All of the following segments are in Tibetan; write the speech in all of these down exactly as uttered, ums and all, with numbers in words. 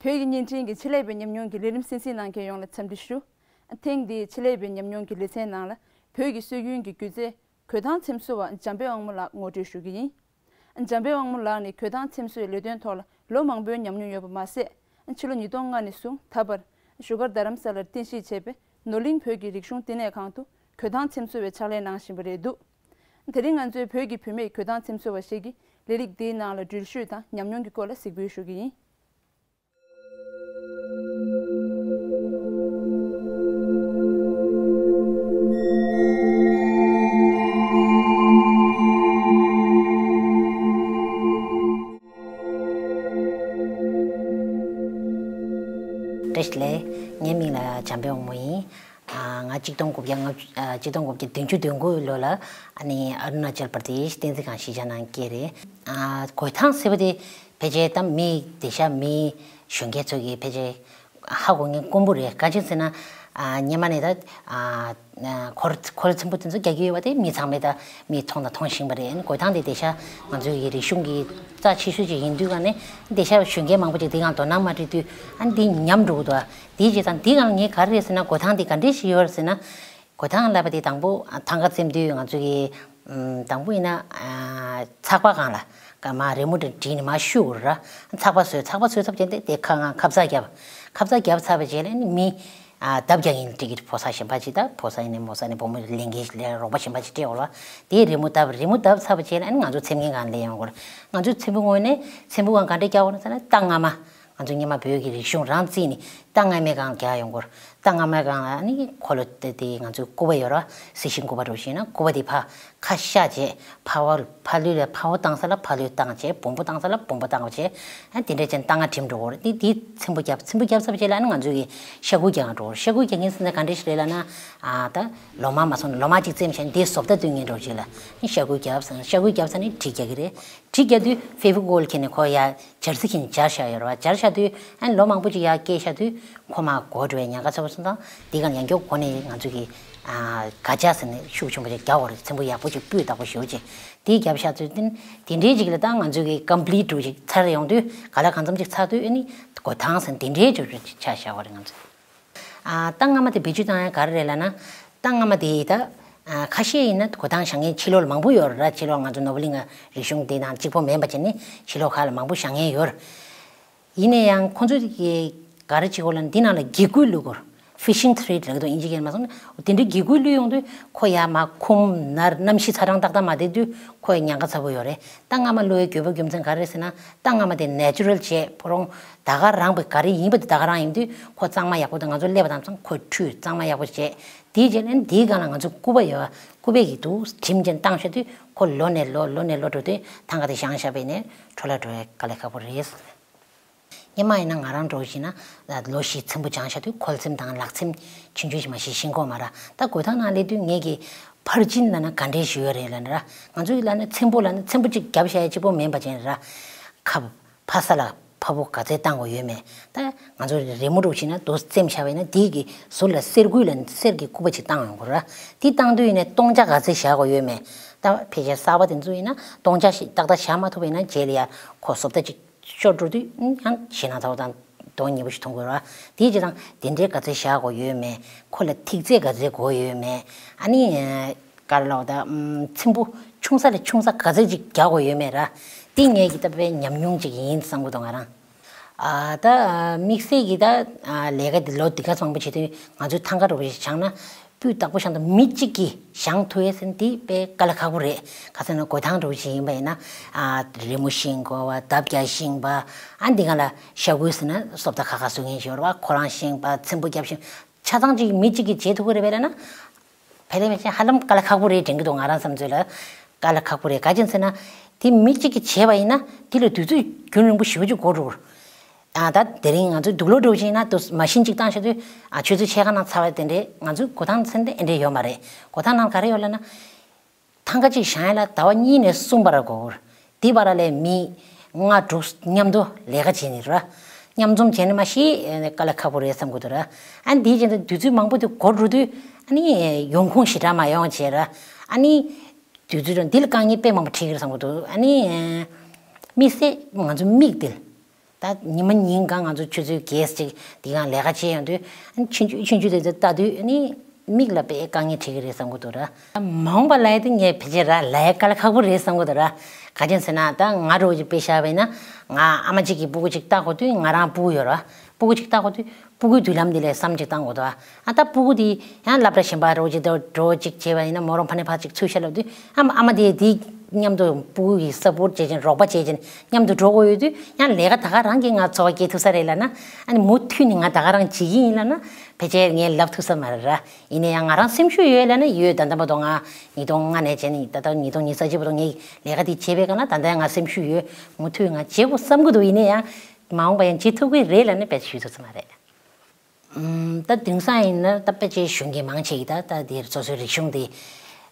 བོད་ཀྱི་བརྙན་འཕྲིན་གྱི་ཆེད་ལས་པའི་ཉམས་མྱོང་གི་ལས་རིམ་གསན་གཟིགས་གནང་མཁན་ཡོངས་ལ་འཚམས་འདྲི་ཞུ། ཐེངས་འདིའི་ཆེད་ལས་པའི་ཉམས་མྱོང་གི་ལེ་ཚན་ནང་ལ་བོད་ཀྱི་སྲོལ་རྒྱུན་གྱི་སྒྱུ་རྩལ་གོས་ཐང་འཚེམ་བཟོ་བ་འཇམ་དཔལ་དབང་མོ་ལགས་ངོ་སྤྲོད་ཞུ་གི་ཡིན། འཇམ་དཔལ་དབང་མོ་ལགས་ནི་གོས་ཐང་འཚེམ་བཟོའི་ལས་དོན་ཐོག་ལ་ལོ་མང་པོའི་ཉམས་མྱོང་ཡོད་པ་མ་ཟད། ཕྱི་ལོ་ཉིས་སྟོང་ལྔ་ནས་བཟུང་ད་བར་བཞུགས་སྒར་རྡ་རམ་ས་ལར་རྟེན་གཞི་བྱས་པའི་ནོར་གླིང་བོད་ཀྱི་རིག་གཞུང་ལྟེ་གནས་ཁང་དུ་གོས་ཐང་འཚེམ་བཟོ་བའི་ཕྱག་ལས་གནང་བཞིན་པ་རེད་འདུག་དེ་རིང་ང་ཚོས་བོད་ཀྱི་བུད་མེད་གོས་ཐང་འཚེམ་བཟོ་བ་ཞིག་གི་ལས་རིགས་འདིའི་ནང་ལ་འགྲུལ་བཞུད་དང་ཉམས་མྱོང་གི་སྐོར་ལ་གཟིགས་འབུལ་ཞུ་གི་ཡིན། བཀྲ་ཤིས་བདེ་ལེགས། ངའི་མིང་ལ་འཇམ་དཔལ་དབང་མོ་ཡིན། ཨ། ང་གཅིག་སྟོང་དགུ་བརྒྱ་ལྔ། ཨ། གཅིག་སྟོང་དགུ་བརྒྱ་བདུན་ཅུ་དོན་དགུ་ལོ་ལ་ཨ་ནི་ཨ་རུ་ན་ཅལ་པར་དེ་ཤི་བསྟན་འཛིན་ཁང་གཞིས་ཆགས་ནང་སྐྱེས་རེད། ཨ། གོས་ཐང་ཟེར་བ་དེ་ཕལ་ཆེར་ད་མི་དེ་ཤ་མི་གཞོན་སྐྱེས་ཚོ་གིས་ཕལ་ཆེར་ཧ་གོ་མཁན་དཀོན་པོ་རེད། ག་ཅི་ཟེར་ན། ཨ། སྔོན་མ་ནས་ད། ཨ། ཨ། འཁོར་འཁོར་ལོ་ཚེམ་བུ་དེ་ཚོ་རྒྱག་གི་ཡོད་པ་དེ་མི་ཚང་མས་ད་མི་མཐོང་དང་མཐོང་བཞིན་པ་རེད། གོས་ཐང་དེ་དེ་ཤ་ང་ཚོའི་གི་རིག་གཞུང་གི་རྩ་ཆེ་ཤོས་ཅིག་ཡིན་དུས་ག་ནས་དེ་ཤ་གཞོན་སྐྱེས་མང་པོ་ཅིག་དེ་གང་དོ་སྣང་མ་སྤྲད་དུས་ཨ་ནི་དེ་ཉམས་འགྲོ་གི་འདུག་དེའི་རྗེས་ཙང་དེ་གང་ངས་ག་རེ་རེད་ཟེར་ན། གོས་ཐང་དེ་ག་འདྲས་ཤིག་ཡོད་རེད་ཟེར་ན། གོས་ཐང་ལབ་པ་དེ་དང་པོ་ཐང་ག་འཚེམ་དུས་ང་ཚོ་གི་ཨམ། དང་པོ་ཡིན་ན། ཨ། ཚགས་པར་སྒང་ལ་ཀ་མ་རི་མོ་འདྲ་བྲིས་ནས་མར་བཤུ་དགོས་ར། ཚགས་པར་བཟོས། ཚགས་པར་བཟོས་ཚར་བྱས་ཏེ་དེ་ཁ་ཁབ་ཚགས་བརྒྱབ། ཁབ་ཚགས་བརྒྱབ་ཚར་བ་རྗེས་ལ་ནི་མི། ཨ། ལྡབ་རྒྱག་མཁན་སྤྲད་ཀྱི་རེད། ཕོ་གསར་གཞན་པ་ཅིག་དང་། ཕོ་གསར་ཡིན་ནའི་མོ་གསར་ནི་བུ་མོ་ལས་མཁན་ལས་རོགས་པ་གཞན་པ་ཅིག་སྤྲད་དགོས་ར། དེའི་རི་མོ་བཏབ། རི་མོ་བཏབ་ཚར་བ་རྗེས་ལ་ནི་ང་ཚོ་འཚེམ་མཁན་སྒང་ལ་སླེབས་ཡོང་དགོས་ར། ང་ཚོའི་འཚེམ་བུ་དངོས་གནས་འཚེམ་བུ་སྒང་ག་འདྲས་རྒྱག་དགོས་རེད་ཟེར་ན། རྟ་རྔ་མ། ང་ཚོ་སྔོན་མ་བོད་ཀྱི་རིག་གཞུང་རང་བརྩིས་ནས་རྟ་རྔ་མའི་སྒང་རྒྱག་ཡོང་གི་ཡོད་རེད། རྟ་རྔ་མའི་སྒང་ལ་ནི་འཁོར་ལོ་དེ་དེ་ང་ཚོའི་སྐུད་པ་ཡོད་རེད། གཟི་བྱིན་སྐུད་པ་འདྲ་བོ་ཞིག་ཡིན་ན་སྐུད་པ་དེ་ཕར་ཁ་བཤགས་བྱས། ཕར་བ་ཕར་ལུས་ལ་ཕར་བོ་བཏང་ས་ལ་ཕར་ལུས་བཏང་བྱས། བུམ་པ་བཏང་ས་ལ་བུམ་པ་བཏང་བྱས། ཨ། དེ་འདྲས་བྱས་རྟ་རྔ་འགྲིམ་འགྲོ་གི་ཡོད་རེད། དེ་དེ་འཚེམ་བུ་བརྒྱབ། འཚེམ་བུ་བརྒྱབ་ཚར་བ་རྗེས་ལ་ནི་ང་ཚོའི་གི་ཤ་ཁུ་རྒྱག་འགྲོ་གི་ཡོད་རེད། ཤ་ཁུ་རྒྱག་མཁན་ཟེར་ན་ག་འདྲས་ཞིག་རེད་ལབ་ན། ཨ། ད་ལོ་མ་མ་སོང་ན་ལོ་མ་གཅིག་འཚེམ་བྱས་ནས་དེ་བཟོ་ལྟ་སྟོན་མཁན་འདྲ་བོ་ཅིག་ལ་ནི་ཤ་ཁུ་བརྒྱབ་ཟེར། ཤ་ཁུ་བརྒྱབ་ཚར་ནས་གྲི་རྒྱག་གི་རེད། གྲི་རྒྱག་དུས་ཕེ་ཝི་ཀོལ་ཁྱེར་ནས་ཁོ་ཡར་འབྱར་རྩི་ཁྱེར་ནས་འབྱར་བཞག་ཡོད་རེད་བ། འབྱར་བཞག་དུས་ཨ་ནི་ལོ་མང་པོ་ཅིག་ཡར་བསྐྱལ་བཞག་དུས་ཁོ་མར་འགོ་འགྲོ་བའི་ཉེན་ཁ་ཚ་པོ་སོང་ཙང་། དེ་ག་ཡང་བསྐྱར་འགོ་ནས་ང་ཚོ་གི། ཨ། སྒ་ལྕགས་ཟེར་ནས་ཤུགས་ཆེན་པོ་ཅིག་རྒྱག་དགོས་རེད། འཚེམ་བུ་ཡག་པོ་ཅིག་སྤུས་དག་པོ་ཞེ་པོ་ཅིག་དེ་རྒྱབ་བཞག་ཚུལ་དེ། དེ་འདྲའི་ཅིག་ལ་ད་ང་ཚོ་གི་ཀམ་པི་ལིཊ་འདྲ་བོ་ཅིག་ཚར་ཡོང་དུས། ག་ལ་གང་འཚམ་ཅིག་ཚར་དུས་ཨ་ནི་གོས་ཐང་ཟེར་དེ་འདྲའི་ཅིག་ཆ་བཞག་པ་རེད་ང་ཚོ། ཨ། རྟ་རྔ་མ་དེ་བེད་སྤྱོད་བཏང་ཡ་ག་རེ་རེད་ལབ་ན། རྟ་རྔ་མ་དེ་ད། ཨ། ཁ་ཤས་ཡིན་ན་གོས་ཐང་བཞག་མཁན་ཕྱི་ལོགས་ལ་མང་པོ་ཡོད་རེད་ར། ཕྱི་ལོགས་ང་ཚོ་ནོར་བུ་གླིང་གི་རིག་གཞུང་དེ་དང་གཅིག་པོ་མིན་པ་བྱས་ནས་ཕྱི་ལོགས་ཁག་ལ་མང་པོ་བཞག་མཁན་ཡོད་རེད། ཡིན་ན་ཡང་ཁོང་ཚོས་ག་རེ་བྱེད་དགོས་ལབ་ན། འདི་ནང་ལ་སྒྱེ་སྐུད་བླུག་དགོས་རེད། ཕི་ཤིང་ཐི་རེཌ་ལབ་ཀྱི་འདུག་དབྱིན་ཇི་སྐད་ནས་མ་སོང་ན། དེ་འདྲའི་སྒྱེ་སྐུད་བླུགས་ཡོང་དུས་ཁོ་ཡར་མར་འཁུམ་ནར། གནམ་གཤིས་ཚ་གྲང་ཏག་ཏག་མ་བསྡད་དུས་ཁོ་ཉེན་ཁ་ཚ་པོ་ཡོད་རེད། རྟ་རྔ་མ་བླུག་ཡའི་དགོས་པ་རྒྱུ་མཚན་ག་རེ་རེད་ཟེར་ན། རྟ་རྔ་མ་དེ་ནེ་ཅུ་རལ་བྱས། ཁོ་རང་ད་ག་རང་བའི་ག་རེ་ཡིན་པ་དེ་ད་ག་རང་ཡིན་དུས་ཁོ་གཙང་མ་ཡག་པོ་དང་། ང་ཚོ་སླེབས་པ་དང་ཚང་ཁོ་ཁྲུས་གཙང་མ་ཡག་པོ་བྱས། དེའི་རྗེས་ལ་འདིའི་སྒང་ལ་ང་ཚོ་སྐུད་པ་ཡོད་པ། སྐུད་པས་ཀྱི་འདུག་བྲིམ་བྱས་བཏང་བཞག་དུས་ཁོ་ལོ་ནས་ལོ་ལོ་ནས་ལོ་འགྲོ་དུས་ཐང་ག་དེ་བཞེངས་བཞག་པ་ཡིན་ནའི་འཕྲོ་བརླག་འགྲོ་ཡ་དཀའ་ལས་ཁག་པོ་རེད། སྔོན་མ་ཡིན་ན་ང་རང་འདྲ་བོ་ཞིག་ན་ལོ་བཞི་འཚེམ་བུ་སྦྱངས་བཞག་དུས་ཁོལ་འཚེམ་དང་ལག་འཚེམ་ཆུང་ཆུང་ཞིག་མ་གཞི་ཤེས་གོ་མ་རེད། ད་གོས་ཐང་ནང་སླེབས་དུས་ངས་ཀྱི་ཕར་ཕྱིན་ལབ་ན་ག་འདྲས་ཞུ་ཡ་རེད་ལབ་ན་ར། ང་ཚོས་ལབ་ན་འཚེམ་བུ་ལབ་ན་འཚེམ་བུ་གཅིག་བརྒྱབ་བཞག་ཡ་གཅིག་པོ་མིན་པ་བྱས་ནས་ར། ཁ་ཕར་ས་ལ་ཕར་བུ་ག་ཚད་བཏང་དགོས་ཡོད་མེད། ད་ང་ཚོ་རི་མོ་འདྲ་བོ་ཞིག་ན་དུ་འཚེམ་བཞག་པ་ཡིན་ན། དེའི་གི་ཟུར་ལ་གསེར་སྐུད་ལ་གསེར་གྱི་སྐུད་པ་ཅིག་བཏང་ཡོང་དགོས་ར། དེ་བཏང་དུས་ཡིན་ནའི་སྟོང་ཆ་ག་ཚད་བཞག་དགོས་ཡོད་མེད། ད་ཕལ་ཆེར་གསར་པ་དེ་ཚོ་ཡིན་ན་སྟོང་ཆ་ཞིག་ཏག་ཏག་བཞག་མ་ཐུབ་པ་ཡིན་ན་རྗེས་ལ་ཡ་ཁོ་བཟོ་ལྟ་ཅིག་ཤོར་འགྲོ་དུས་ཡང་ཞེད་སྣང་ཚ་པོ་དང་གདོང་ཉེས་པོ་ཞིག་མཐོང་དགོས་ར། དེའི་རྗེས་དང་དེ་འདྲའི་ག་ཚད་བཞག་དགོས་ཡོད་མེད། ཁོ་ལ་ཐིག་ཚད་ག་ཚད་དགོས་ཡོད་མེད། ཨ་ནི། ག་རེ་ལབ་ད། ཨམ། འཚེམ་བུ་ཆུང་ས་ལས་ཆུང་ས་ག་ཚད་ཅིག་རྒྱག་དགོས་ཡོད་མེད་ར། དེ་ངས་ཀྱི་ད་དཔེ་ཉམས་མྱོང་ཅིག་ཡིན་བསམ་གྱི་འདུག་ང་རང་། ཨ། ད་དམིགས་བསལ་གྱི་ད། ཨ། ལས་ཀ་འདི་ལོ་འདི་ག་ཚང་པོ་བྱེད་དུས་ང་ཚོའི་ཐང་ག་འདྲ་བོ་ཞིག་བཞེངས་ན་སྤུས་དག་པོ་བཞེངས་ཐུབ། མི་གཅིག་གིས་བཞེངས་ཐུབ་ཡས་ཟེར་ན་དེ་དཔེ་དཀའ་ལས་ཁག་པོ་རེད། ག་ཟེར་ན་གོས་ཐང་འདྲ་བོ་ཞིག་ཡིན་པ་ཡིན་ན། ཨ། རི་མོ་བཞེངས་དགོས་པ། ལྡབ་རྒྱག་བཞེངས་པ། ཨ། འདི་ག་ལ་ཤ་ཁུ་ཟེར་ན་སོབ་ད་ཁ་ཁ་བཟོ་མཁན་ཞིག་ཡོད་རེད་བ། ཁོ་རང་བཞེངས་པ། འཚེམ་བུ་བརྒྱབ་བཞེངས། ཆ་ཚང་གཅིག་མི་གཅིག་གིས་བྱེད་ཐུབ་ཀྱི་རེད་པས་ལབ་ན། ཕལ་ཆེར་ཧ་ལམ་དཀའ་ལས་ཁག་པོ་རེད་དྲན་གྱི་འདུག་ང་རང་བསམ་ཚོད་ལ། དཀའ་ལས་ཁག་པོ་རེད། ག་ཅི་ཟེར་ན། དེ་མི་གཅིག་གིས་བྱས་པ་ཡིན་ན་དེ་ལ་དུས་ཚོད་རྒྱུན་རིང་པོ་ཞེ་པོ་ཅིག་འགོར་འགྲོ་གི་རེད། ཨ། ད་དེ་རིང་ང་ཚོའི་དུག་ལོག་འདྲ་བོ་ཞིག་ཡིན་ན་དུ་མ་ཤིན་ཅིག་བཏང་བཞག་དུས། ཨ། ཆུ་ཚོད་ཕྱེད་ཀ་ནང་ཚར་བ་དེ་འདྲས། ང་ཚོའི་གོས་ཐང་ཚན་དེ་ཨེ་འདྲས་ཡོད་མ་རེད། གོས་ཐང་ནང་ག་རེ་ཡོད་ལབ་ན། ཐང་ག་གཅིག་བཞེངས་ཡ་ལ་ཟླ་བ་གཉིས་ནས་གསུམ་བར་འགོར་གི་རེད། དེའི་བར་ལ་མི་ལྔ་དྲུག་མཉམ་དུ་ལས་ཀ་བྱེད་ནི་ར། མཉམ་འཛོམས་བྱས་ནས་མ་གཞི་དཀའ་ལས་ཁག་པོ་རེད་བསམ་གྱི་འདུག་ར། ཨ་ནི་དེའི་རྗེས་དུས་ཚོད་མང་པོ་དེ་འགོར་འགྲོ་དུས། ཨ་ནི་ཡོང་ཁུངས་ཞེ་དྲག་མ་ཡོང་བྱས་ར། ཨ་ནི་དུས་ཚོད་འདི་ལ་དཀའ་ངལ་དཔེ་མང་པོ་འཕྲད་ཀྱི་རེད་བསམ་གྱི་འདུག་ཨ་ནི་དམིགས་བསལ་ང་ཚོ་མིག་དེ། ད་ཉི་མ་ཉིན་གང་ང་ཚོ་ཆུ་ཚོད་བརྒྱད་ཅིག་འདི་གང་ལས་ཀ་བྱེད་ཡོང་དུས་ཨ་ནི་ཆུང་ཆུང་ཆུང་ཆུང་དེ་ཚོ་ལྟ་དུས་ཨ་ནི་མིག་ལ་དཔེ་དཀའ་ངལ་འཕྲད་ཀྱི་རེད་བསམ་གྱི་འདུག་ར། མ་འོངས་པ་ལ་ཡ་དེ་ངས་ཕལ་ཆེར་ར་ལས་དཀའ་ལས་ཁག་པོ་རེད་བསམ་གྱི་འདུག་ར། ག་རེ་ཟེར་ན་ད་ང་རང་གི་དཔེ་བཞག་པ་ཡིན་ན་ང་ཨ་མ་གཅིག་གིས་སྤུ་གུ་གཅིག་ལྟ་དགོས་དུས། ང་རང་སྤུ་གུ་ཡོད་ར། སྤུ་གུ་གཅིག་ལྟ་དགོས་དུས་སྤུ་གུའི་མདུན་ལམ་འདི་ལ་བསམ་གཅིག་བཏང་དགོས་འདུག་ཨ། ཨ་ད་སྤུ་གུ་དེ་ཡང་སློབ་གྲྭ་གཞན་པ་རོགས་གཅིག་ཏུ་འགྲོ་གཅིག་བྱས་པ་ཡིན་ན་མོ་རང་ཕ་ནས་ཕར་གཅིག་ཚུར་ཤར་ལབ་དུས་ཨ་མ་ཨ་མ་དེ་དེ་མཉམ་དུ་སྤུ་གུ་གི་སཔོར་བྱེད་ཅིང་རོགས་པ་བྱེད་ཅིང་མཉམ་དུ་འགྲོ་དགོས་ཡོད་དུས་ཡང་ལས་ཀ་ད་ག་རང་གིས་ང་འཚོ་བ་སྐྱེལ་ཐུབ་ས་རེད་ལབ་ན། ཨ་ནི་མུ་མཐུད་ནས་ང་ད་ག་རང་བྱེད་ཀྱི་ཡིན་ལབ་ན་ཕལ་ཆེར་ངས་ལབ་ཐུབ་ས་མ་རེད་ར། ཡིན་ན་ཡང་ང་རང་སེམས་ཤུགས་ཡོད་ལབ་ན་ཡོད། ད་ལྟ་བར་དུ་ང་ཉིས་སྟོང་ལྔ་ནས་བྱས་ནས་ད་ལྟ་ཉིས་སྟོང་ཉི་ཤུ་རྩ་གཅིག་བར་དུ་ངས་ལས་ཀ་དེ་བྱས་པའི་སྒང་ལ་ད་ལྟ་ཡང་ང་སེམས་ཤུགས་ཡོད། མུ་མཐུད་ང་བྱེད་དགོས་བསམ་གྱི་འདུག་ཡིན་ན་ཡང་མ་འོངས་པ་ཡང་བྱེད་ཐུབ་ཀྱི་རེད་ལབ་ན་དཔེ་ཞུ་ཐུབ་ས་མ་རེད། ཨུམ། ད་དེང་སང་ཡིན་ན་ད་དཔེ་ཆའི་གཞོན་སྐྱེས་མང་ཆེ་གིས་ད་ད་དེར་སོ་སོའི་རིག་གཞུང་དེ་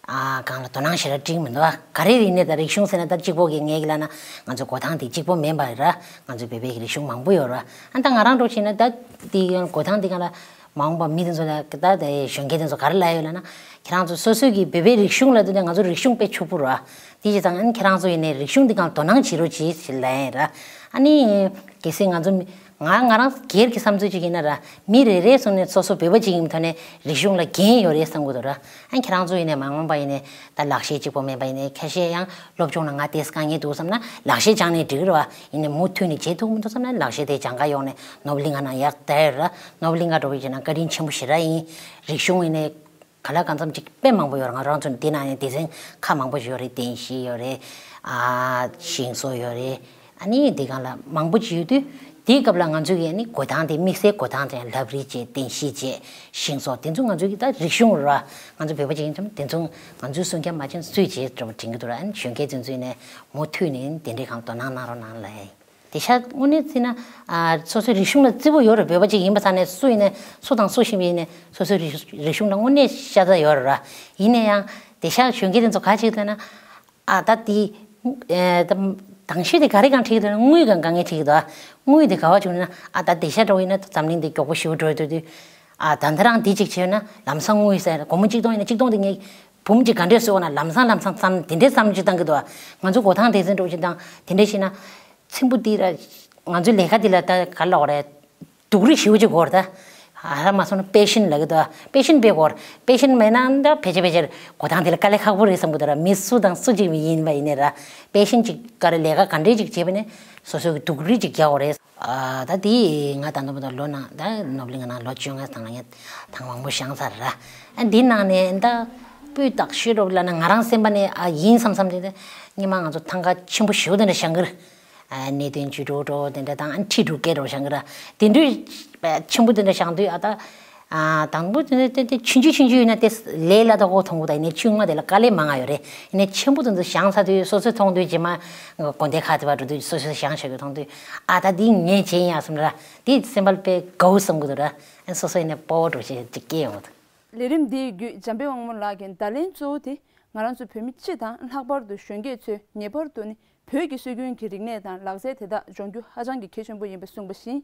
ཨ་སྒང་ལ་དོ་སྣང་ཞེ་དྲག་སྤྲད་ཀྱི་མི་འདུག་ཨ། ག་རེ་ཡིན་ནའི་ད་རིག་གཞུང་ཟེར་ན་ད་གཅིག་པོ་གི་ངས་ཀྱི་ལབ་ན་ང་ཚོ་འགོ་ཐང་དེ་གཅིག་པོ་མིན་པ་ར། ང་ཚོ་བོད་པའི་རིག་གཞུང་མང་པོ་ཡོད་ར། ཨ་ད་ང་རང་འདྲ་བྱས་ན་ད་དེ་འགོ་ཐང་དེ་སྒང་ལ་མ་འོངས་པ་མི་དེ་ཚོ་ལ་ད་དེ་གཞོན་སྐྱེས་དེ་ཚོ་ག་རེ་ལབ་ཡོད་ལབ་ན། ཁྱེད་རང་ཚོ་སོ་སོའི་གི་བོད་པའི་རིག་གཞུང་ལབ་དུས་ནས་ང་ཚོ་རིག་གཞུང་དཔེ་ཕྱུག་པོ་ར། དེ་བྱས་ཙང་ཨ་ནི་ཁྱེད་རང་ཚོ་ཡིན་ནའི་རིག་གཞུང་འདི་སྒང་དོ་སྣང་བྱེད་རོགས་གྱིས་ཞེས་ལབ་ཡིན་ར། ཨ་ནི་གལ་སྲིད་ང་ཚོ་མི་ང་ང་རང་སྒེར་གྱི་བསམ་ཚུལ་ཅིག་ཡིན་ན་ར། མི་རེ་རེ་སོང་ནས་སོ་སོ་བོད་པ་ཅིག་ཡིན་པའི་ཐོག་ནས་རིག་གཞུང་ལ་འགན་ཡོད་རེད་བསམ་གྱི་འདུག་ར། ཨ་ཁྱེད་རང་ཚོ་ཡིན་ནའི་མ་འོངས་པ་ཡིན་ནའི་ད་ལག་ཤེས་གཅིག་པོ་མེད་པ་ཡིན་ནའི་ཁ་ཤས་ཡང་སློབ་སྦྱོང་ལ་ང་ཏོག་ཙམ་དཀའ་ངལ་འདུག་བསམ་ན་ལག་ཤེས་སྦྱངས་ནས་འགྲིག་གི་རེད་བ། ཡིན་ནའི་མུ་མཐུད་ནས་བྱེད་ཐུབ་མི་འདུག་བསམ་ན་ལག་ཤེས་དེ་སྦྱང་ག་ཡོང་ནས་ནོར་བུ་གླིང་ག་ནང་ཡག་དེ་ར། ནོར་བུ་གླིང་ག་འགྲོ་བའི་བྱས་ན་བཀའ་དྲིན་ཆེན་པོ་ཞེ་དྲག་ཡིན། རིག་གཞུང་ཡིན་ནའི་ག་ལ་གང་འཚམ་ཅིག་དཔེ་མང་པོ་ཡོད་རེད། ང་རང་ཚོ་འདི་ནང་ནས་སྡེ་ཚན་ཁག་མང་པོ་ཞིག་ཡོད་རེད། རྟེན་གཞི་ཡོད་རེད། ཨ་ཤིང་བཟོ་ཡོད་རེད། ཨ་ནི་འདི་སྒང་ལ་མང་པོ་ཅིག་ཡོད་དུས་དེའི་སྐབས་ལ་ང་ཚོ་གི་ཨ་ནི་འགོ་ཐང་དེ་དམིགས་བསལ་འགོ་ཐང་དེ་ལབ་རེས་བྱས་རྟེན་གཞི་བྱས་ཤིང་བཟོ་དེ་ཚོ་ང་ཚོ་གི་ད་རིག་གཞུང་ར། ང་ཚོ་བོད་པ་ཅིག་ཡིན་ཙང་དེ་ཚོ་ང་ཚོའི་སྲུང་སྐྱོབ་མ་བྱས་ན་སུས་བྱེད་འགྲོ་བ་དྲན་གྱི་འདུག་ར། ཨ་ནི་གཞོན་སྐྱེས་དེ་ཚོ་ཡིན་ནའི་མུ་མཐུད་ནས་དེ་འདྲའི་སྒང་དོ་སྣང་གནང་རོགས་གནང་ལབ་ཡིན། དེང་སང་དངོས་གནས་བརྩིས་ན་ཨ་སོ་སོའི་རིག་གཞུང་ལ་བརྩི་བོ་ཡོད་རེད། བོད་པ་ཅིག་ཡིན་པ་ཚ་ནས་སུ་ཡིན་ནའི་སུ་དང་སུ་ཞིག་ཡིན་ནའི་སོ་སོའི་རིག་རིག་གཞུང་ལ་དངོས་གནས་ཤ་ཚ་ཡོད་རེད་ར། ཡིན་ན་ཡང་དེང་སང་གཞོན་སྐྱེས་དེ་ཚོ་ག་ཅིག་ལབ་ན། ཨ་ད་དེ་ཨེ་ད་དང་ཤོས་དེ་ག་རེ་གང་འཁྲིད་ཀྱི་འདུག་ན། དངུལ་གང་གང་ངས་འཁྲིད་ཀྱི་འདུག་ཨ། དངུལ་དེ་ག་བ་བྱུང་ན་ཨ་ད་དེང་སང་འགྲོ་ཡིན་ན་འཛམ་གླིང་འདི་མགྱོགས་པོ་ཞེ་པོ་འགྲོ་ཡི་འདུག་དུས། ཨ་ད་ལྟ་རང་འདི་གཅིག་བྱས་ན་ལམ་སང་དངུལ་ཟེར་སྒོར་མོ་གཅིག་སྟོང་ཡིན་ན་གཅིག་སྟོང་དེ་ངས་འབུམ་གཅིག་ག་འདྲས་བཟོས་འོང་ན་ལམ་སང་ལམ་སང་བསམ་དེ་འདྲས་བསམ་བློ་ཅིག་བཏང་གི་འདུག་ཨ། ང་ཚོ་འགོ་ཐང་དེ་ཚོ་འགྲོ་ཅིག་དང་དེ་འདྲས་བྱས་ན། ཚེམ་བུ་འདི་ར་ང་ཚོའི་ལས་ཀ་འདི་ལ་ད་ག་ལབ་དགོས་རེད། སྡུག་རུས་ཞེ་པོ་ཅིག་དགོས་རེད་ད། ཨ་ཧ་མ་སོང་ན་པེ་ཤན་ལབ་ཀྱི་འདུག་པེ་ཤན་དཔེ་དགོས་རེད། པེ་ཤན་མེད་ན་ད་ཕལ་ཆེར་ཕལ་ཆེར་འགོ་ཐང་འདི་ལ་དཀའ་ལས་ཁག་པོ་རེད་བསམ་གྱི་འདུག་ར། མི་སུ་དང་སུ་གཅིག་མི་ཡིན་པ་ཡིན་ནའི་ར། པེ་ཤན་ཅིག་ག་རེ་ལས་ཀ་ག་འདྲས་ཅིག་བྱས་པ་ནས་སོ་སོའི་གི་སྡུག་རུས་ཅིག་རྒྱག་དགོས་རེད། ཨ་ད་དེ་ང་ད་དུང་མ་གཏོགས་ལོ་ན་ད་ནོར་བུ་གླིང་ག་ནང་ལོ་བཅོ་ལྔ་ཐང་ལ་ངས་ཐང་མང་པོ་བཞེངས་ཚར་ར། ཨ་འདི་ནང་ནས་ད་སྤུས་དག་ཤོས་འདྲ་བོ་ལབ་ན་ང་རང་སེམས་པ་ནས་ཨ་ཡིན་བསམ་བསམ་དེ་ད་སྔོན་མ་ང་ཚོ་ཐང་ག་ཆེན་པོ་ཞེ་པོ་དེ་འདྲ་བཞེངས་ཀྱི་རེད། ཨ་གནད་དོན་བཅུ་དྲུག་འགྲོ་དེ་འདྲ་དང་ཨ་ཁྲི་དྲུག་བརྒྱ་འགྲོ་བཞེངས་ཀྱི་ར། དེ་འདྲའི་ཆེན་པོ་དེ་འདྲ་བཞེངས་དུས་ཨ་ད་ཨ་དང་པོ་དེ་འདྲ་དེ་དེ་ཆུང་ཆུང་ཆུང་ཆུང་ཡིན་ན་དེ་ལས་སླ་ད་གོ་མཐོང་གི་འདུག་ཡིན་ནའི་ཆུང་ང་དེ་ལ་དཀའ་ལས་མང་ང་ཡོད་རེད། ཡིན་ནའི་ཆེན་པོ་དེ་ཚོ་བཞེངས་ཚར་དུས་སོ་སོས་མཐོང་དུས་རྗེས་མ་དགོན་སྡེ་ཁག་དེ་བར་འགྲོ་དུས་སོ་སོས་བཞེངས་བཞག་གི་མཐོང་དུས་ཨ་ད་འདི་ངས་བྱས་ཡིན་ཡ་བསམ་ར། དེ་སེམས་པ་ལ་དཔེ་དགའ་བོ་བསམ་གི་འདུག་ར། ཨ་སོ་སོ་ཡིན་ནའི་སྤོབས་པ་འདྲ་བོ་ཞིག་ཅིག་སྐྱེས་ཡོང་གི་འདུག་ལས་རིམ་འདིའི་བརྒྱུད་འཇམ་དཔལ་དབང་མོ་ལགས་ཀྱིས་བརྡ་ལན་གཙོ་བོ་དེ་ང་རང་ཚོ་བོད་མི་སྤྱི་དང་ལྷག་པར་དུ་གཞོན་སྐྱེས་ཚོས་ངེས་པར་དུ་ནི་བོད་ཀྱི་སྲོལ་རྒྱུན་གྱི་རིག་གནས་དང་ལག་རྩལ་དེ་དག་སྦྱོང་རྒྱུ་ཧ་ཅང་གི་གལ་ཆེན་པོ་ཡིན་པ་གསུངས་པ་བཞིན།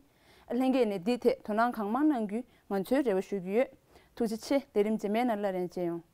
ལྷན་རྒྱས་ནས་འདིའི་ཐད་དོ་སྣང་གང་མང་གནང་རྒྱུའི་ང་ཚོའི་རེ་བ་ཞུ་གི་ཡོད། ཐུགས་རྗེ་ཆེ། ལས་རིམ་རྗེས་མའི་ནང་སླར་ཡང་མཇལ་ཡོང་།